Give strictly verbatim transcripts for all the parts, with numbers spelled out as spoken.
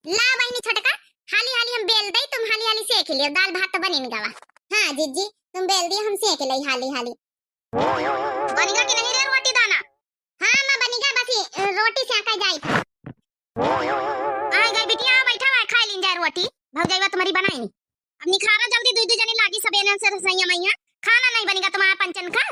ला बहिनी छोटका, हाली हाली हम बेल दई, तुम हाली हाली सेंक लियो, दाल भात तो बनिन गवा। हाँ जिज्जी, तुम बेल दियो, हम सेंक लई हाली हाली। बनिगा कि नहीं रे रोटी दाना? हाँ अम्मा बनिगा, बस ई, अ, रोटी सेंका जाई। आइ गई बिटिया, बैठा हुआ है, खाइ लीन जाए रोटी। भौजइवा तुम्हारी बनाई नहीं। अब निखारा जल्दी, दुइ दुइ जनी लागी सबेरे से रसोइया मइया। खाना नहीं बनिगा तुम्हारा पंचन का?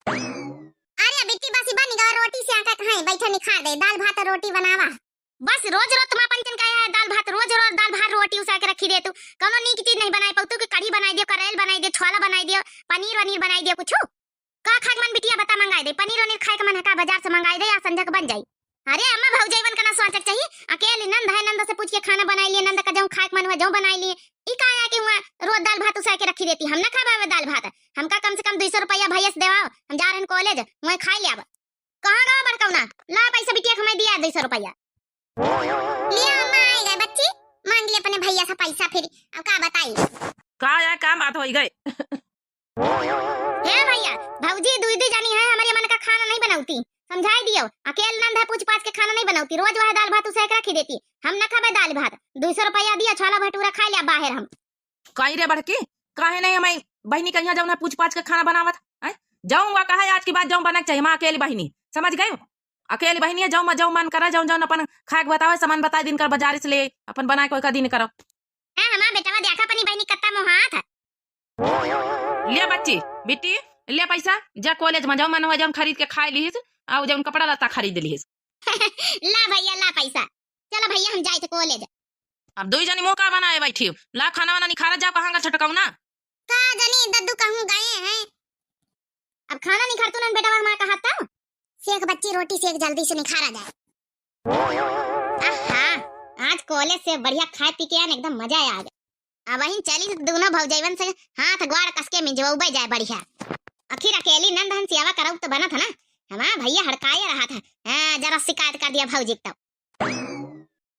अरे बिट्टी, बस ई बनिगा, रोटी सेंका कहाँ है, बैठा निखार दे, दाल भात रोटी बनावा। बस रोज रोज तुम्हारा पंचन का है दाल भात, रोज रोज दाल भात रोटी उसा के रखी दे तू। कौनो नीक चीज नहीं बनाए पाऊ तू कि कढ़ी बनाई दियो, करेल बनाई दियो, छोला बनाई दियो, पनीर वनीर बनाई दियो कुछ। का खाए के मन बिटिया बता, मंगाई दे। पनीर वनीर खाए के मन है का, बाजार से मंगाई दे, या संझा के बन जाई। अरे अम्मा, भौजइवन का ना सोचे के चाहिए, अकेली नंद है, नंद से पूछ के खाना बनाई लिए, नंद का जौन खाए के मन हुआ जौन बनाई लिए। ई का है कि हुआ रोज दाल भात उसा के रखी देती, हम ना खाबे दाल भात। हमका कम से कम दुइ सौ रुपया भैया से देवाओ, हम जा रहे हैं कॉलेज, वहीं खाई ले अब। कहाँ गवा बड़कौना? ला पैसा बिटिया के हमें दिया दुइ सौ रुपया। लिया अम्मा, आइ गए बच्ची, मांग ले अपने भैया से पैसा फिर, अब का बताई? का यार, का बात होई गए? हे भैया, भौजी दुइ दुइ जानी है, हमरे मन का खाना नहीं बनौती, समझाई दियो। अकेल नंद है, पूछ पाछ के खाना नहीं बनौती, रोज वह दाल भात उसे के रखी देती, हम न खाबे दाल भात। दुइ सौ रुपया दिया, छोला भटूरा खाई लिया बाहर हम। काई रे बड़की, काहे नहीं हमारी बहिनी कहिया जौन है पूछ पाछ के खाना बनावत है? जौन वा कहे आज के बाद जौन बने के चाहिए, हमार अकेली बहिनी, समझ गए? अकेली बहिनी है, जौन जौन मन करे, जौन जौन अपन खाए के बतावे, सामान बताई दिन कर बाजार से ले, अपन बनाए कोई का दिन करो। हाँ, हमार बेटवा देखा अपनी बहिनी कत्ता मोहात है। ले बच्ची, बिट्टी, ले पैसा, जा कॉलेज में जौन मन हुआ जौन खरीद के खाए लीस, और जौन कपड़ा लत्ता खरीद लीस। ला भैया, ला पैसा। चला भैया, हम जाइत कॉलेज। अब दुइ जनी मुँह का बनाए बैठी हो? ला खाना वाना निखारत जाओ, कहाँ का छोटकौना? का जनी दद्दू कहूँ गए हैं। अब खाना निखारतू ना बेटवा हमारा कहा था। सेक बच्ची रोटी सेक, जल्दी से निखारा जाए। आहा, आज कॉलेज से बढ़िया खाए पी के आन, एकदम मजा आ गया। अब वहीं चली दोनों भौजैवन से हाथ गोड़ कस के मिजवबे जाए बढ़िया। आखिर अकेली नंद हन सेवा करब तो बनत है ना। हमार भैया हड़काए रहा था, हाँ, जरा शिकायत कर दिया भौजी के तब।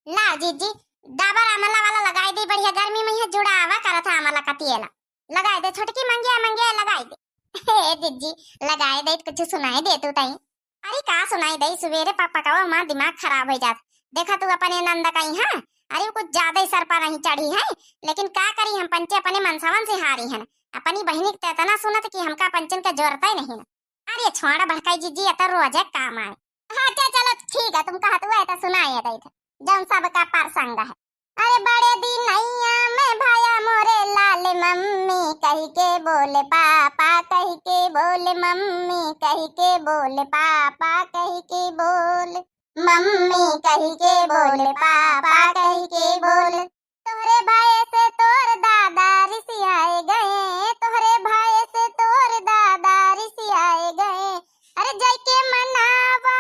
लाओ जीजी, डाबर आमला वाला लगाई दे, बढ़िया गर्मी में यह जुड़ावा करत है आमला का तेल। लगाई दे छोटकी, मंगिया मंगिया लगाई दे। हे जीजी, लगाई दे, कुछ सुनाई दे तू तई। अरे का सुनाई दे, सुबेरे पक पकावा हमार दिमाग खराब हो जात। देखा तू अपने नंद का यहाँ, अरे वो कुछ ज्यादा ही सर पर नहीं चढ़ी है, लेकिन का करी हम पंचे अपने मनसावन से हारी हन। अपनी बहिनी के तो इतना सुनत कि हमका पंचन के जरूरत ही नहीं। अरे छोड़ा बड़काई जीजी, ये तो रोजे काम आए। हाँ, अच्छा, चलो, ठीक है, तुम कहत हुआ है तो सुनाए दे थे, जौन सबका प्रसंग है। अरे बड़े दिनैया में भया मोरे लाल मम्मी कहि के बोले पापा, कहि के बोले मम्मी, कहि के बोले पापा, कहि के बोले मम्मी, कहि के बोले पापा, कहि के बोले। तोहरे भय से तोर दादा रिसियाए गए, तोहरे भय से तोर दादा रिसियाए गए। अरे जाइके मनावा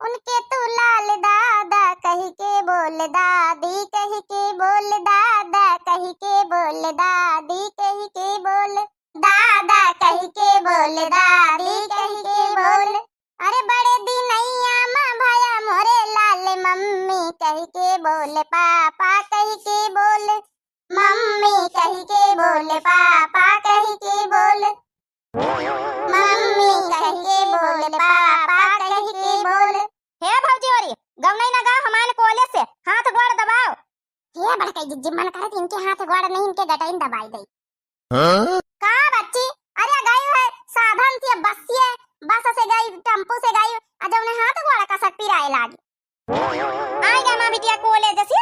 उनके तू लाल दादा, कहि के बोल दादी, कहि के बोल दादा, कहि के बोल दादी, कहि के बोल दादा, कहि के बोल दादी, कहि के बोल। अरे बड़े दिनैया मा भया मोरे लाल मम्मी, कहि के बोल पापा, कहि के बोल मम्मी, कहि के बोल पापा, कहि के बोल मम्मी, कहि के बोल पापा, कहि के बोल। हे भौजी होरी, गौनई ना गाओ, हमारे कॉलेज से हाथ गोड़ दबाओ। हे बड़काई जीजी, मन करत इनके हाथ गोड़ नहीं, इनके गटाइन दबाई दई। हाँ? का बच्ची? अरे गई है साधन से, बस से, बस से गई, टेम्पो से गई, आ जौने हाथ गोड़ कसक पिराए लागी। आइ गा हमार बिटिया कॉलेज से।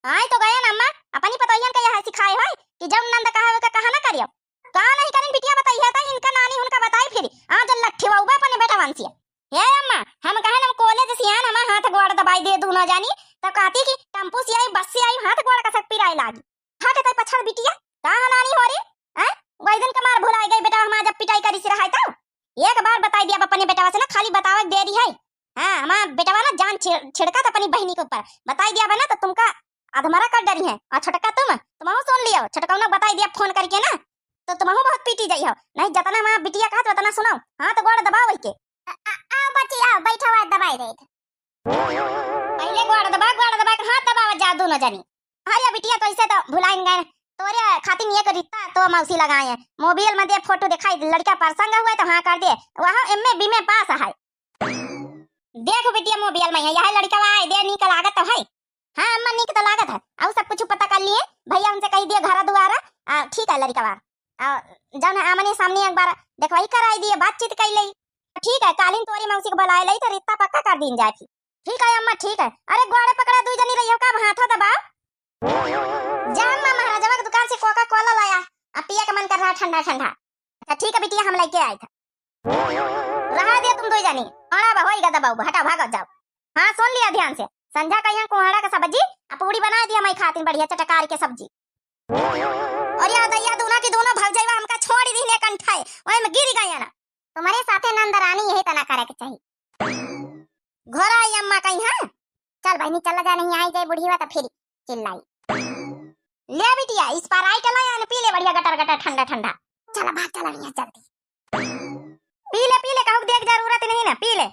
आइ तो गयन अम्मा, अपनी पतोहियन का यह सिखाए होय कि जौन नंद कहा ओका कहा ना करियो। का नहीं करिन बिटिया बताई है तो इनका नानी उनका बताई फिर। आज लट्ठी बाबू अपने बेटवन से। हे अम्मा, हम कहन हम कॉलेज से आन, हमार हाथ गोड़ दबाई दे दूनो जानी, तब कहती कि टेम्पो से आई, बस से आई, हाथ गोड़ कसक पिराए लागी। हट तई पछड़ बिटिया, का नानी हो रे? हैं? वही दिन का मार भुलाए गई बेटा, हम जब पिटाई करी से रहाई तब। एक बार बताई दिया अपने बेटवा से ना, खाली बतावे के देरी है। हाँ, हमार बेटवा ना जान छिड़-, छिड़का था अपनी बहिनी के ऊपर। बताई दिया बना तो तुमका अधमरा कर डरी है। और छोटका तुम, तुमहू सुन लियो, छोटका ना बताई दिया फोन करके ना, तो तुमहू बहुत पीटी जाई हो। नहीं, जतना हमार बिटिया कहा तो उतना सुनाओ। हाँ, तो गोड़ दबाओ वही के। आ, आ, आओ बच्ची, आओ, बैठो, आ, दबाई दे। पहिले गोड़ दबा, गोड़ दबा के हाथ दबावत जा दूनो जनी। अरे बिटिया, तो ऐसे तो भुलाइन गए। तोरे खातिर एक रिश्ता तो मौसी लगाए हैं। मोबाइल में दे फोटो दिखाई, लड़का प्रसंग हुआ तो हाँ कर दे। वहाँ एमए बीमे पास है। देखो बिटिया, मोबाइल में है, यह लड़का आए दे, नीक लागत तो है। अउ सब कुछ पता कर लिए, भइया उनसे कहि दिए घर दुआरा, आ, ठीक है लड़िकवा, आ, जौन है आमने सामने एक बार देखवाई कराई दिए, बातचीत कर ले। ठीक है, कालिन तोरी मौसी के बुलाए लई तो रिश्ता पक्का कर दीन जाए फिर। ठीक है अम्मा, ठीक है। अरे गोड़े पकड़ा दुई जनी रहियो का, अब हाथो दबाओ। जा अम्मा, महाराजवा के दुकान से कोका कोला लाया, अब पिए के मन कर रहा ठंडा ठंडा। अच्छा ठीक है बिटिया, हम लेके आए थे। रहा दिया तुम दुई जनी, अड़ा बा होई गदा बाबू, हटा भागो जाओ। हाँ सुन लिया ध्यान से, संझा कहिया कोहड़ा का सब्जी आ पूड़ी बना दिया मैं खातिन बढ़िया चटकार के सब्जी। अरे दैया, दूना की दूनो भौजैवा हमका छोड़ दीने कंठाए, वही में गिर गया ना। तुम्हारे साथे नंद रानी यही तना करे के चाहिए। घर आई अम्मा कहीं, हाँ? चल बहनी, चल जा, नहीं आई जाए बुढ़ीवा तो फिर चिल्लाई। ले बिटिया, Sprite ला यान पी ले बढ़िया गटर गटर ठंडा ठंडा। चल भाग, चल यहाँ जल्दी। पी ले, पी ले, कहूँ देख जरूरत नहीं ना, पी ले।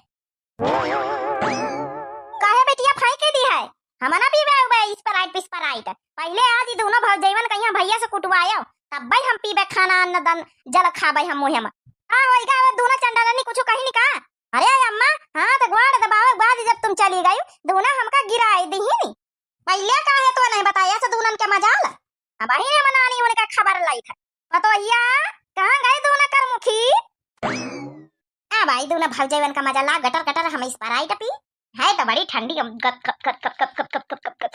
काहे बिटिया फेंके दी है? हम ना पीबे उबे Sprite पिस्पराइट। पहिले आज ई दूनो भौजैवन कहिया भैया से कुटवायो, तब्बे हम पीबे खाना अन्न दन जल खाबे हम मुँहे में। का होई गा, वो दूनो चंडालनी कुछ कही नहीं का? अरे अम्मा, हाथ गोड़ दबावे के बाद जब तुम चली गई, दूनो हमका गिराई दिहिन। पहिले काहे तो नहीं बताया से दूनन के मजाल? अब ही हम नानी उनका खबर लाई था। पतोहिया, कहाँ गए दूनो करमुखी? आ भाई, दूनो भौजैवन का मजा ला, गटर गटर हम Sprite पी। है तो बड़ी ठंडी, हम गप गप गप गप गप गप गप गप गप गप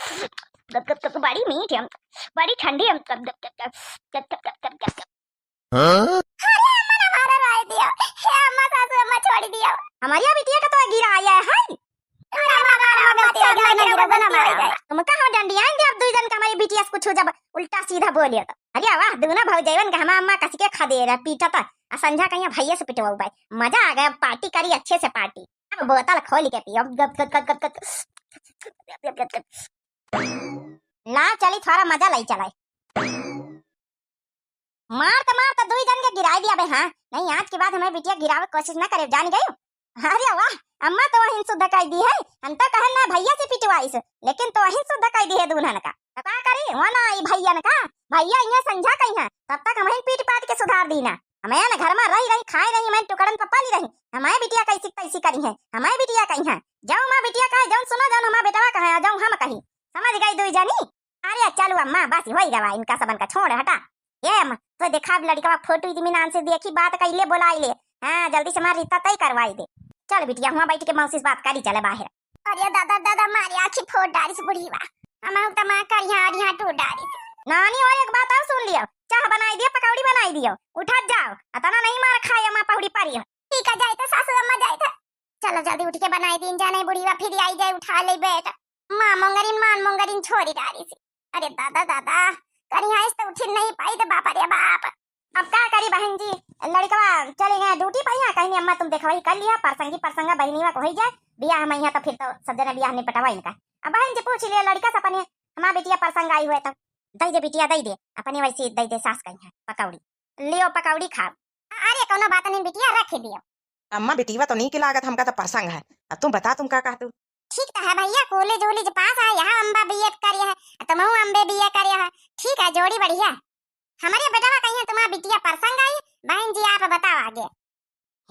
गप गप गप, बड़ी मीठ हम, बड़ी ठंडी हम, गप गप गप गप गप गप गप गप गप। हाँ? अरे अम्मा ना मारा राय दियो, हे अम्मा सासू अम्मा छोड़ी दियो। हमारी बिटिया का तो गिरा आया है। अरे अम्मा मारा, अम्मा तेरे ना गिरा, ना मारा। तुम कहो डंडी आएंगे अब दुई जन का हमारी बिटिया से कुछ जब उल्टा सीधा बोलियो तो। अरे वाह, दूनो भौजैवन का हमार अम्मा कस के खदेरा पीटा था। आ संझा कहिया भैया से पिटवाऊ भाई। मजा आ गया, पार्टी करी अच्छे से पार्टी। अब बोतल खोल के पियो। गप, गप, गप, गप, गप। ला चली, थोड़ा मजा लाई चलाई। मार त, मार त दुई जन के गिराई दिया बे, हाँ। नहीं, आज के बाद हमारी बिटिया गिरावे के कोशिश ना करे, जान गयो। अरे वाह, अम्मा तो वहीं शुद्ध कर दी है। हम तो कहन ना भैया से पिटवाइस, लेकिन तो वहीं शुद्ध कर दी है दूनन का। तो का करी, वो ना आई भैया न का, भैया इहाँ संझा कहिया, तब तक हम ही पीट पाट के सुधार दी ना। हमें ना घर में रही रही, खाए रही, हमें टुकड़न पर पाली रही। हमारे बिटिया कैसी कैसी करी है, हमारे बिटिया कहिया। जाओ माँ बिटिया कहे, जौन सुनो, जौन हमार बेटवा कहे, जौन हम कही। समझ गई दुई जनी? अरे चलू अम्मा, बस होई गवा, इनका सबन का छोड़ हटा। ए अम्मा, तो देखा अब लड़िकवा फोटो इतमीनान से देखी, बात कइले बोलाई ले। हाँ, जल्दी से हमार रिश्ता तय करवाई दे। चल बिटिया, हुआँ बैठ के मौसी से बात करी चले बाहर। अरे दादा, दादा, मारी आँखी फोड़ डारिस बुढ़ीवा। हम तो माँ करिया, अरिया टूट डारिस। नानी, और एक बात और सुन लियो, चाह बनाई दियो, पकौड़ी बनाई दियो, उठत जाओ, अतना नहीं मार खाए अम्मा पहुड़ी परियो। ठीक है, जाए तो सासू अम्मा, जाए तो। चलो जल्दी उठ के बनाई दीन जाने, बुढ़ीवा फिर आई जाए उठा ले बैठ। माँ मोंगरिन, मान मोंगरिन छोड़ी डारिस। अरे दादा, दादा, करिया इस तो उठिन नहीं पाई तो बाप रे बाप। अब का करी बहन जी, लड़िकवा चले गए ड्यूटी पर, यहाँ कहीं अम्मा तुम देखवाई कर लिया, परसंगी परसंगा बहनीवा को होई जाए, बियाह में यहाँ तो फिर तो सब जने बियाह निपटवा इनका। अब बहन जी पूछ लिया लड़िका से अपने, हमार बिटिया परसंग आई हुए तो दई दे बिटिया, दई दे, अपने वैसे दई दे सास कहिया पकौड़ी। लियो पकौड़ी खाओ। अरे कौनो बात नहीं बिटिया, रख दियो। अम्मा बिटिया तो नीक लागत, हमका तो परसंग है। अब तुम बता, तुम का कहतू? ठीक तो है भैया, कॉलेज वॉलेज पास है, यहाँ अम्बा बीए करे है, तुमहू अम्बे बीए करे है। ठीक है, जोड़ी बढ़िया। हमारे बेटवा कहिया तुम्हार बिटिया परसंग आई, बहन जी आप बताओ आगे।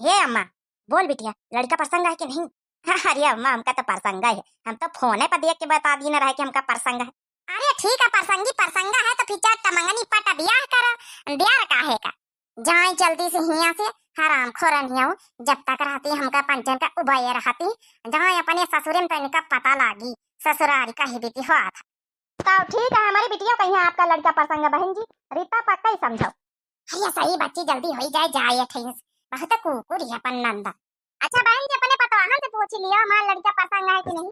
हे अम्मा, बोल बिटिया, लड़िका परसंग है कि नहीं? अरे अम्मा, हमका तो परसंग है, हम तो फोने पर देख के बता दीन रहे कि हमका परसंग है। अरे ठीक है, परसंगी परसंगा है तो फिर चट मंगनी पट बियाह करो, देर काहे का? जाए जल्दी से हियाँ से, हराम खोरन हियाँ, जब तक रहती हमका पंचन का उबाए रहती, जाए अपने ससुरे में तो इनका पता लागी, ससुरारी का ही बीती हो था। तो ठीक है, हमारी बिटिया कहिया आपका लड़िका परसंग बहन जी, रीता पक्का ही समझो। अरे सही बच्ची, जल्दी होई जाए, जाए ठेस, बहुत कुकुर है अपन नंदा। अच्छा बहन जी, अपने पतवाहन से पूछ लियो, हमार लड़िका परसंग है कि नहीं?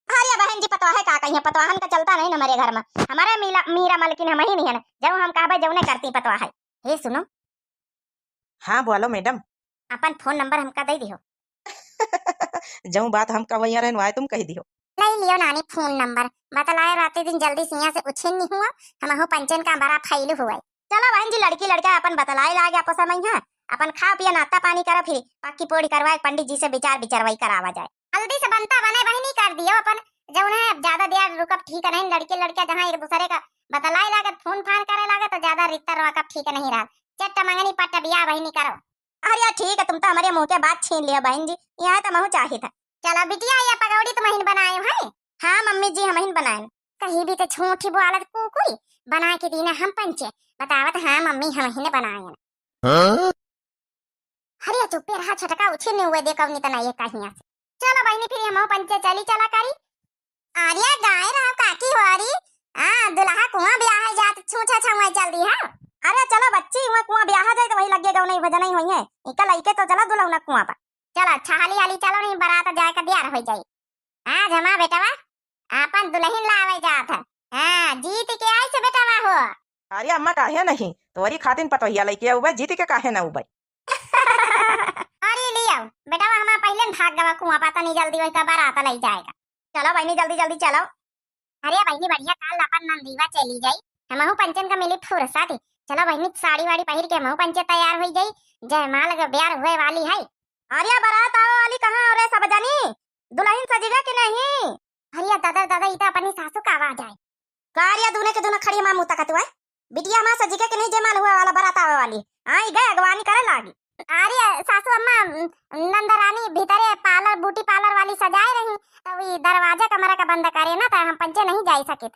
अरे बहन जी, पतवाहे का कहिया, पतवाहन का चलता नहीं न हमारे घर में। हमारे मीरा, मीरा मलकिन हम ही नहीं है ना, जब हम कहबे जौने करती पतवाहे। हे सुनो। हाँ बोलो मैडम। अपन फोन नंबर हमका दे दियो। जौन बात हम कवैया रहन, वाय तुम कह दियो। ले लियो नानी फोन नंबर, बतलाए राती दिन जल्दी सिया से उछिन नहीं हुआ, हमहू पंचन का बड़ा फैल हुआ। चलो बहन जी, लड़की लड़का अपन बतलाए लागे आपस में, हाँ, अपन खाओ पियो, नाश्ता पानी करो, फिर पक्की पोड़ी करवाए, पंडित जी से विचार विचरवाई करावा जाए। जल्दी से बनता बने बहिनी, कर दियो अपन, जौन है अब ज्यादा देर रुकब ठीक नहीं, लड़की लड़का जहाँ एक दूसरे का बतलाए लागत, फोन फान करे लागत तो ज्यादा रिश्ता रोकब ठीक नहीं रहा। चट मंगनी पट बियाह बहिनी करो। अरे ठीक है, तुम तो हमारे मुंह के बात छीन लियो बहन जी, यहाँ तो महू चाहित है। चलो बिटिया, ये पकौड़ी तुम ही बनाए हो, हैं? हाँ मम्मी जी, हम ही बनाए। तो ही भी तो झूठी बोलत कुकुरी, बनाए के दीना हम पंचे, बतावत हाँ मम्मी हमहिन बनायन। हाँ? अरे चुप्पे रहा छोटका, उछिन हुए दे कवनी तना ये कहिया से। चलो बहिनी फिर हमहू पंचे चली चला करी। अरे गाय राम काकी हो री, हाँ दुल्हा कुआं ब्याहे जात छूछा छुआ चल दी है। अरे चलो बच्ची, हुआ कुआं ब्याहा जाए तो वही लगे गौनई भजनई होइहैं, इका लइके तो चला दुल्हना कुआं पर। चलो अच्छा हाली हाली चलो, नहीं बरात जाए का द्यार हो जाई। आज हमार बेटवा आपन दुलहिन लावे जात है। हाँ, जीत के आइस बेटवा हो। अरे अम्मा, काहे नहीं? तोरी खातिन पतोहिया लइके अउबे, जीत के काहे न अउबे? अरे लियाओ, बेटवा हमार पहिले भाग गवा कुआं, पता नहीं जल्दी वही का बरात लई जाएगा। चलो बहिनी, जल्दी जल्दी चलो। अरे बहिनी बढ़िया, काल अपन नंदीवा चली जाई, हमहू पंचन का मिली फुर्सत। चलो बहिनी, साड़ी वाड़ी पहिर के हमहू पंचे तैयार होई जाई, जयमाल के ब्यार हुए वाली है। अरे बरात आवे वाली कहाँ हो रे सब जनी? दुलहिन सजिगा कि नहीं? अरे दादा, दादा, ई तो अपनी सासू का आवाज आए। का रे दूने के दूना खड़ी माँ मुँह तकत हुआ है? बिटिया हमार सजिगा कि नहीं, जयमाल हुए वाला, बरात आवे वाली। हाँ, ई गए अगवानी करे लागी। अरे सासू अम्मा, नंदरानी भीतरे पार्लर, ब्यूटी पार्लर वाली सजाए रही, तब ई दरवाजा कमरा का बंद करे ना, तो हम पंचे नहीं जाई सकित।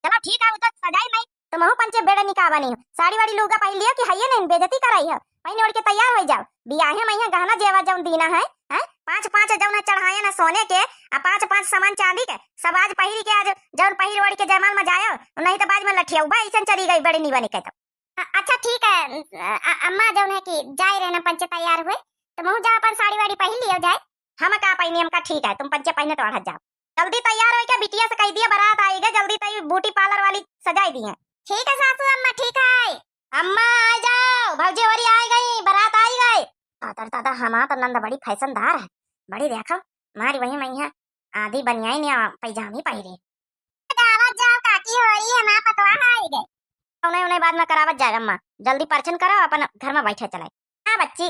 चलो ठीक है, वो तो सजाई नहीं, तो महू पंचे बेड़े निकावा नहीं। साड़ी वाड़ी लूगा पहिर लियो कि हइये नहीं, बेइज्जती कराई है। पहिने ओढ़ के तैयार हो जाओ, बियाहे में यहाँ गहना जेवर जौन दीना है, हैं? पाँच पाँच जौन है चढ़ाए ना सोने के, आ पाँच पाँच सामान चांदी के, सब आज पहिर के, आज जौन पहिर ओढ़ के जयमाल में जायो, नहीं तो बाद में लठियाऊ बा, ऐसन चली गई बड़े निवा निकल तो। अ-, अच्छा ठीक है, अ-, अ-, अम्मा जौन है कि जाए रहे ना पंचे तैयार हुए, तो महू जा अपन साड़ी वाड़ी पहिर लियो जाए। हम का पहिनी, हमका ठीक है, तुम पंचे पहिने तो अढ़त जाओ। जल्दी तैयार होइके बिटिया से कहि दिया, बरात आइगे, जल्दी तई ब्यूटी पार्लर वाली सजाई दिहे। ठीक है सासू अम्मा, ठीक है। अम्मा आ जाओ, भौजी होरी आ गई, बरात आई गई। तातर तातर हमार तो नंद बड़ी फैशनदार है, बड़ी देखो, मारी वही मैया आधी बनियाई ने पैजामी पहिरे। गावत जाओ काकी होरी, हमार पतवा आई गई। उन्हें उन्हें बाद में करावत जाए अम्मा, जल्दी परछन करो, अपन घर में बैठे चले। हाँ बच्ची,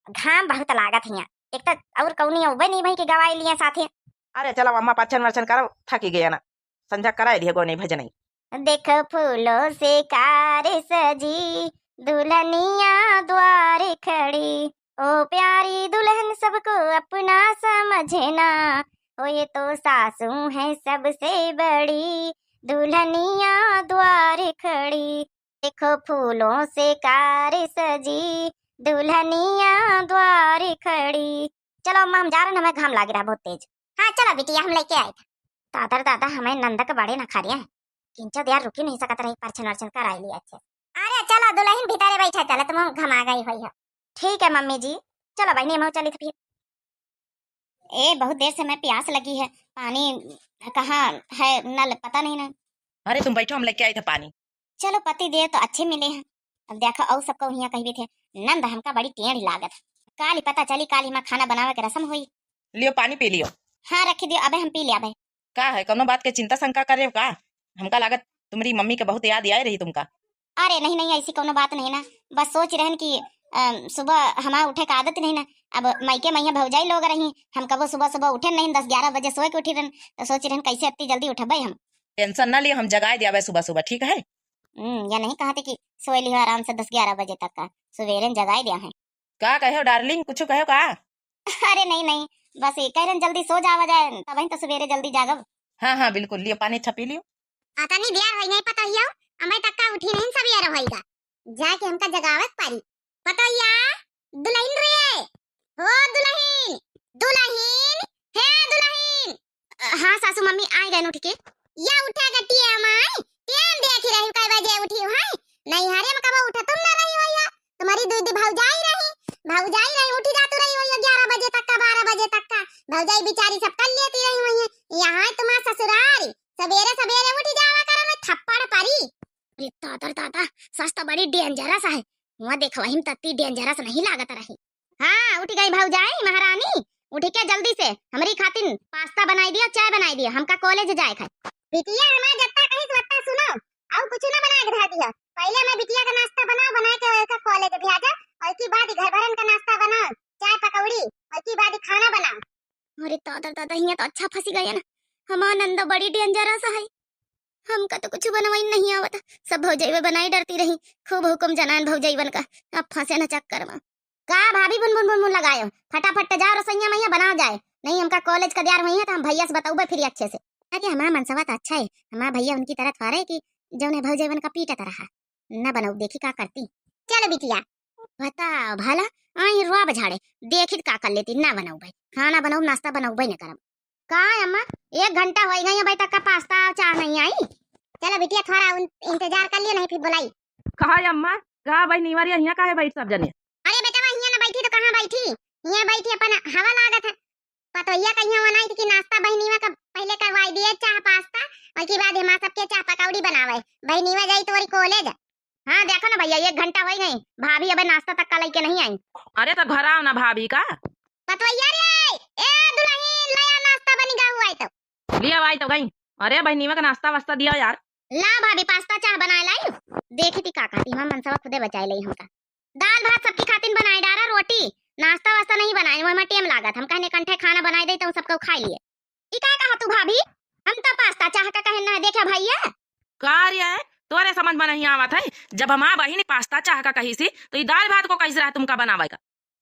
घाम बहुत लागत हिया, एक तो और कौनी उबे नहीं भई के गवाई लिए साथे। अरे चलो अम्मा, परछन वरछन करो, थकी गया ना, संझा कराए दिया गोनी भजनई। देखो फूलों से कार सजी, दुल्हनिया द्वार खड़ी, ओ प्यारी दुल्हन सबको अपना समझना, ओ ये तो सासू है सबसे बड़ी, दुल्हनिया द्वार खड़ी। देखो फूलों से कार सजी, दुल्हनिया द्वार खड़ी। चलो अम्मा, हम जा रहे हैं, हमें घाम लाग रहा बहुत तेज। हाँ चलो बिटिया, हम लेके आए थे। दादर दादा, हमें नंदक बड़े नखरिया है, किंचो दिया रुकी नहीं सकत रही, परछन वरछन कराई लिया अच्छे से। अरे चलो दुल्हन भीतरे बैठा, चलो तुम घमा गई हुई हो। ठीक है मम्मी जी, चलो बहनी हम चली फिर। ए बहुत देर से मैं प्यास लगी है, पानी कहाँ है नल पता नहीं ना। अरे तुम बैठो, हम लेके आई थे पानी। चलो पति देव तो अच्छे मिले हैं। अब देखो और सबको हियाँ कहबे थे, नंद हमका बड़ी टेढ़ लागत। काली पता चली, काली माँ खाना बनावे के रसम हुई। लियो पानी पी लियो। हाँ रखी दियो, अबे हम पी लिया अबे। का है, कौनो बात के चिंता शंका करे का? हमका लागत तुम्हारी मम्मी के बहुत याद आए रही तुमका। अरे नहीं नहीं, ऐसी कौनो बात नहीं ना, बस सोच रहन कि अ, सुबह हमार उठे का आदत नहीं ना। अब मायके में भौजाई लोग रही, हम कबो सुबह सुबह उठे नहीं, दस ग्यारह बजे सोए के उठी रहन, तो सोच रहन कैसे इतनी जल्दी उठबे हम। टेंशन ना लियो, हम जगाए दियाबे सुबह सुबह, ठीक है? हम्म, या नहीं कहते कि सोए लियो आराम से दस ग्यारह बजे तक का, सवेरे जगाए दिया है। का कहो डार्लिंग, कुछ कहो का? अरे नहीं नहीं, बस ये कह रहे जल्दी सो जावा जाए, तब तो सवेरे जल्दी जागब। हाँ हाँ बिल्कुल, लियो पानी छपी लियो। अतनी देर होई नहीं पता हियो, अबे तक का उठी नहीं सवेर होई गा। जाके हमका जगावे के पड़ी। पतोहिया, दुलहिन रे, हो दुलहिन, दुलहिन, हे दुलहिन। अ, हाँ सासू मम्मी, आए गए उठ के। या उठा गटिया माई, टेम देखी रही कै बजे उठी है। नहीं हरे में कबो उठा तुम ना रही हो या। तुम्हारी दीदी भौजाई रही, भौजाई रही, उठी जातू रही हो या ग्यारह बजे तक का, बारह बजे तक का। भौजाई बेचारी सब कर लेती रही हुई है। यहाँ है तुम्हारा ससुरारी, सवेरे सवेरे उठी जावा करो, मैं थप्पड़ परी। अरे दादा रे दादा, सास तो बड़ी डेंजरस है। वहाँ देखो, वही में तत्ती डेंजरस नहीं लागत रही। हाँ, उठ गई भौजाई महारानी, उठ के जल्दी से हमरी खातिन पास्ता बनाई दिया, चाय बनाई दिया, हमका कॉलेज जाए खाए। बिटिया हमार जत्ता कही वत्ता सुनो, और कुछ ना बना के धर दिया। पहले मैं बिटिया का नाश्ता बनाओ, बना के ओका कॉलेज भेजा, और की बाद घर भरन का नाश्ता बनाओ, चाय पकौड़ी, और की बाद खाना बनाओ। अरे दादा रे दादा, हियाँ तो अच्छा फंसी गए ना, हमार नंदा बड़ी डेंजरस है। हमका तो कुछ बनवाई नहीं आवत, सब भौजैवे बनाई डरती रही, खूब हुकुम जनान भौजैवन का, अब फंसे न चक्कर में। का भाभी बुन बुन बुन बुन लगायो, फटाफट जाओ रसोइया में बनाओ जाए, नहीं हमका कॉलेज का द्यार हुई है तो हम भैया से बताऊबे फिर अच्छे से। अरे हमार मनसवा त अच्छा है, हमार भैया उनकी तरह थोड़े कि जौने भौजैवन का पीटत रहा। न बनऊ, देखी का करती। चलो बिटिया। बताओ भला, आई रुआ बझाड़े, देखी त का कर लेती, ना बनऊ भाई, खाना बनऊ, नाश्ता बनऊ भाई, न करब। का अम्मा, एक घंटा होई गई, अबे तक का पास्ता और चाह नहीं आई? चलो बिटिया, थोड़ा उन-, इंतजार कर लियो, नहीं फिर बुलाई। कहा अम्मा, का बहिनी वारी हियाँ काहे बैठ सब जने? अरे बेटवा, हियाँ ना बैठी तो कहाँ बैठी? हियाँ बैठी अपन हवा लागत है। पतोहिया कहिया वनाई थी कि नाश्ता बहिनीवा का पहले करवाई दिए, चाह पास्ता, और के बाद हमार सबके चाह पकौड़ी बनावे। बहिनीवा जाई तोरी कॉलेज। हाँ, देखो ना भैया, एक घंटा होई गई, भाभी अबे नाश्ता तक का लइके नहीं आई। अरे तो घर आओ ना भाभी का। पतोहिया रे, ए दुल्हन, ले आ नाश्ता बनी गा हुआ है तो। लिया भाई तो गई। अरे बहिनीवा का नाश्ता वास्ता दिया यार। ला भाभी, पास्ता चाह बनाए लाई। देखी थी का कहती, हमार मनसवा खुदे बचाए लई हमका। दाल भात सबकी खातिन बनाए डारा, रोटी, नाश्ता वास्ता नहीं बनाए, वही में टेम लागत। हम कहने कंठे खाना बनाए दे तो सबको खाई लिए। ई का कहा तू भाभी? हम तो पास्ता चाह का कहन ना है, देखा भैया। का रे, तोरे समझ में नहीं आवत है? जब हमार बहिन पास्ता चाह का कही सी, तो ई दाल भात को कैसे रहा तुमका बनावे का?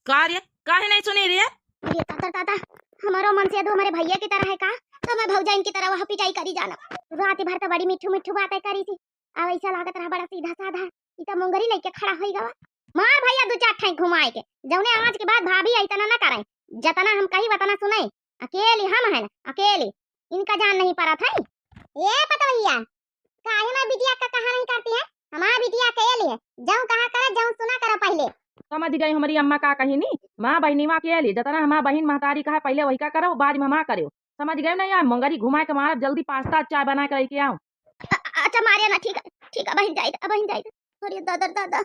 का रे, काहे नहीं सुनी रे? अरे दादा, दादा, हमारो मनसेधू हमारे भैया की तरह है का? तो मैं भौजाइन की तरह वह पिटाई करी जाना। रात भर तो बड़ी मिठू मिठू बातें करी थी, अब ऐसा लागत रहा बड़ा सीधा साधा। ई तो मुंगरी लेके खड़ा होई गवा। मार भैया दू चार ठाई घुमाए के, जौने आज के बाद भाभी इतना ना करे, जतना हम कही वतना सुने। अकेली हम है ना, अकेली, इनका जान नहीं पड़त है। ए पतवैया, काहे माँ बिटिया का कहा नहीं करती है? हमार बिटिया अकेली है, जौन कहा करे, जौन सुना करो पहले। समझ गई हमारी अम्मा का कही नी, माँ बहिनी माँ अकेली, जतना हमार बहिन महतारी कहा पहले वही का करो, बाद में हमार करो। समझ गए ना यार, मुंगरी घुमा के मारब, जल्दी पास्ता चाय बना के लेके आओ। अ-, अ-, अच्छा मारिया ना, ठीक है, ठीक है, बहिन जाइत, बहिन जाइत। अरे दादा, दादा।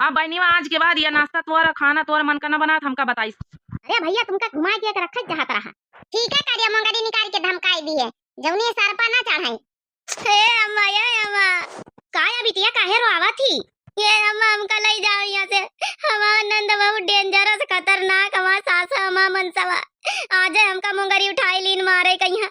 अब बहिनीवा, आज के बाद यह नाश्ता तोर, खाना तोर मन का न बनात, हमका बताइस। अरे भैया, तुमका घुमा के एक रखे चाहत रहा। ठीक है, कारिया मुंगरी निकाल के धमकाई दी है, जौनी सरपा ना चढ़ाई। हे अम्मा, ये अम्मा, का या बिटिया काहे रोआवा थी? ये अम्मा, हमका लई जाओ यहाँ से। हमार नंद बहुत dangerous, खतरनाक, हमार सास, हमार मनसवा। आज हमका मुंगरी उठाई लीन मारे कहिया।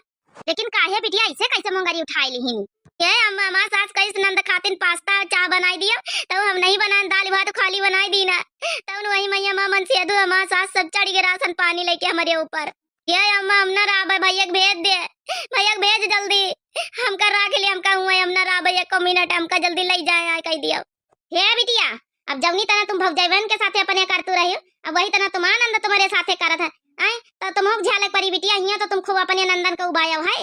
लेकिन काहे बिटिया, ऐसे कैसे मुंगरी उठाई लीन? ये अम्मा, हमार सास कैसे नंद खातिन पास्ता चाह बनाई दिया, तो हम नहीं बनाए, दाल भात खाली बनाई दी ना। तब वही मैया माँ मनसेधू, हमार सास सब चढ़ के राशन पानी लेके हमारे ऊपर। ये अम्मा, हम ना रहबे, भैया के भेज दे, भैया के भेज जल्दी, हमका राख ले, हमका हुआ, हम ना रहबे एको मिनट, हमका जल्दी लई जाए, आए कह दियो। हे बिटिया, अब जौनी तना तुम भौजैवन के साथे अपने करतू रही, अब वही तना तुम आनंद तुम्हारे साथे करत है। आए, तो तुम झेले परी बिटिया, हियां तो तुम खूब अपने नंदन के उबायो है।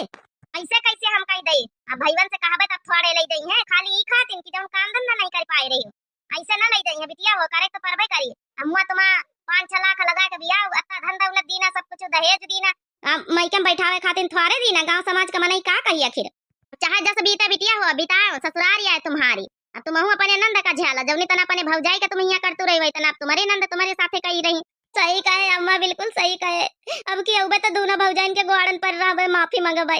ऐसे कैसे हम कह दई? अब भैवन से कहबे तब थोड़े लई दई है, खाली ई खातिन कि जौन काम धंधा नहीं कर पाए रही। ऐसे ना लई दई है बिटिया, हो करे तो परबे करी। हम हुआ तुमा पाँच छह लाख लगा के बियाह, अत्ता धन दौलत दीना, सब कुछ दहेज दीना। आ, मइके में बैठावे खातिर थोड़े दीना, गांव समाज का मनई का कही आखिर। चाहे जस बीते बिटिया हो, बिताओ, ससुरारी आए तुम्हारी। अब तुमहू अपने नंद का झेला, जौनी तना अपने भौजाई का तुम हियां करतू रही, वही तना अब तुम्हारे नंद तुम्हारे साथे कही रही। सही कहे अम्मा, बिल्कुल सही कहे। अब की अउबे तो दोनों भौजाइन के गोड़न पर रहबे, माफी मंगबे।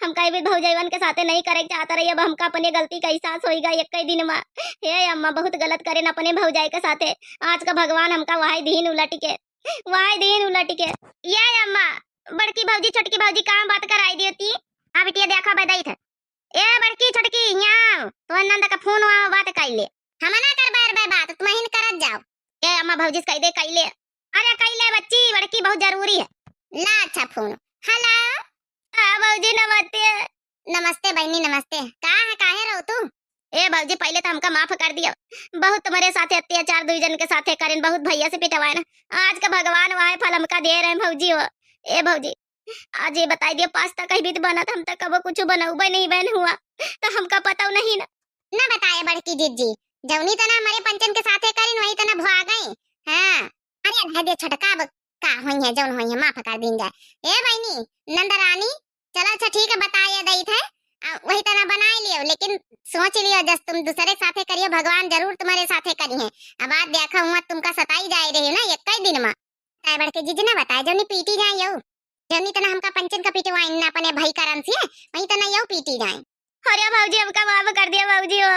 हम कई भी भौजैवन के साथे नहीं करे के चाहत रही, अब हमका अपने गलती का एहसास होइगा एक ही दिन में। हे अम्मा, बहुत गलत करेन अपने भौजाई के साथे। आज का भगवान हमका वही दीन उलट के, वही दीन उलट के। ये अम्मा, बड़की भौजी, छोटकी भौजी, कहाँ बात कराई दियो ती? हाँ बिटिया, देखा बे दई थे। ए बड़की, छोटकी, यहाँ आओ। तो नंद का फोन हुआ, बात कर ले। हम ना कर बैर बे बात, तुम ही करत जाओ। ए अम्मा, भौजी से कह दे, कह ले। अरे कह ले बच्ची, बड़की बहुत जरूरी है। ला अच्छा फोन। हेलो। हाँ भौजी, नमस्ते। नमस्ते बहनी, नमस्ते। का है, काहे रहो तू? ए भौजी, पहले तो हमका माफ कर दियो, बहुत तुम्हारे साथे अत्याचार दुई जन के साथे करेन, बहुत भैया से पिटवाएन। आज का भगवान वह फल हमका दे रहे हैं भौजी हो। ए भौजी, आज ये बताई दियो, पास्ता कहीं भी बनत, हम तो कबो कुछ बनौबे नहीं बन हुआ, तो हमका पता नहीं ना। ना बताए बड़की जिज्जी, जौनी तना हमारे पंचन के साथे करिन, वही तना भुआ गई। हाँ, अरे रह दे छोटका, अब का होई है, जौन होई है, माफ कर दीन जाए। ए बहनी, नंदरानी, चलो अच्छा ठीक है, बताए दई थे, आ, वही तना बनाए लियो, लेकिन सोच लियो, जस तुम दूसरे के साथे करियो, भगवान जरूर तुम्हारे साथे करी है। अब आज देखा हुआ तुमका सताई जाए रही ना एक ही दिन में। ताए बड़के जिज्जी ना बताए, जौनी पीटी जाए यो, जौनी तना हमका पंचन का पिटवाइन ना अपने भाई करन से, वही तना यो पीटी जाए। अरे भौजी, हमका माफ कर दिया भौजी हो,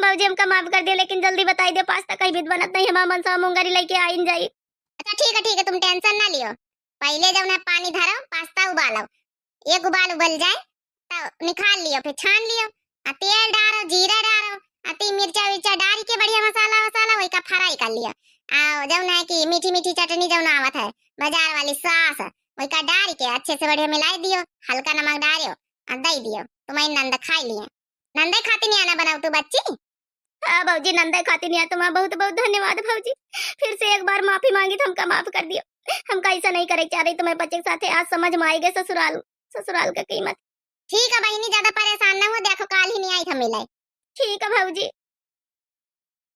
भौजी हमका माफ कर दिया, लेकिन जल्दी बताई दे, पास्ता कहीं भी बनत नहीं, हमार मनसा मुंगरी लेके आइन जाई। अच्छा ठीक है, ठीक है, तुम tension ना लियो, पहले जौन है पानी धरो, पास्ता उबालो, एक उबाल उबल जाए, तो निकाल लियो, फिर छान लियो, आ तेल डारो, जीरा डारो, आ ती मिर्चा विर्चा डाल के बढ़िया मसाला वसाला वही का fry कर लियो। आ जौन है कि मीठी मीठी चटनी जौन आवत है बाजार वाली sauce, वही का डाल के अच्छे से बढ़िया मिलाई दियो, हल्का नमक डारियो, और दे दियो, तुम्हारी नंद खाई लिए। नंदे खाती नहीं आना बनाओ तू बच्ची। हाँ भौजी, नंदे खाती नहीं आ, तुम्हारा बहुत बहुत धन्यवाद भौजी। फिर से एक बार माफी मांगी तो हमका माफ कर दियो। हमका ऐसा नहीं करे चाह रही तुम्हारे बच्चे के साथे। आज समझ में आई गए ससुराल, ससुराल का कीमत। ठीक है बहिनी, ज्यादा परेशान ना हो, देखो काल ही नहीं आई था मिले। ठीक है भौजी।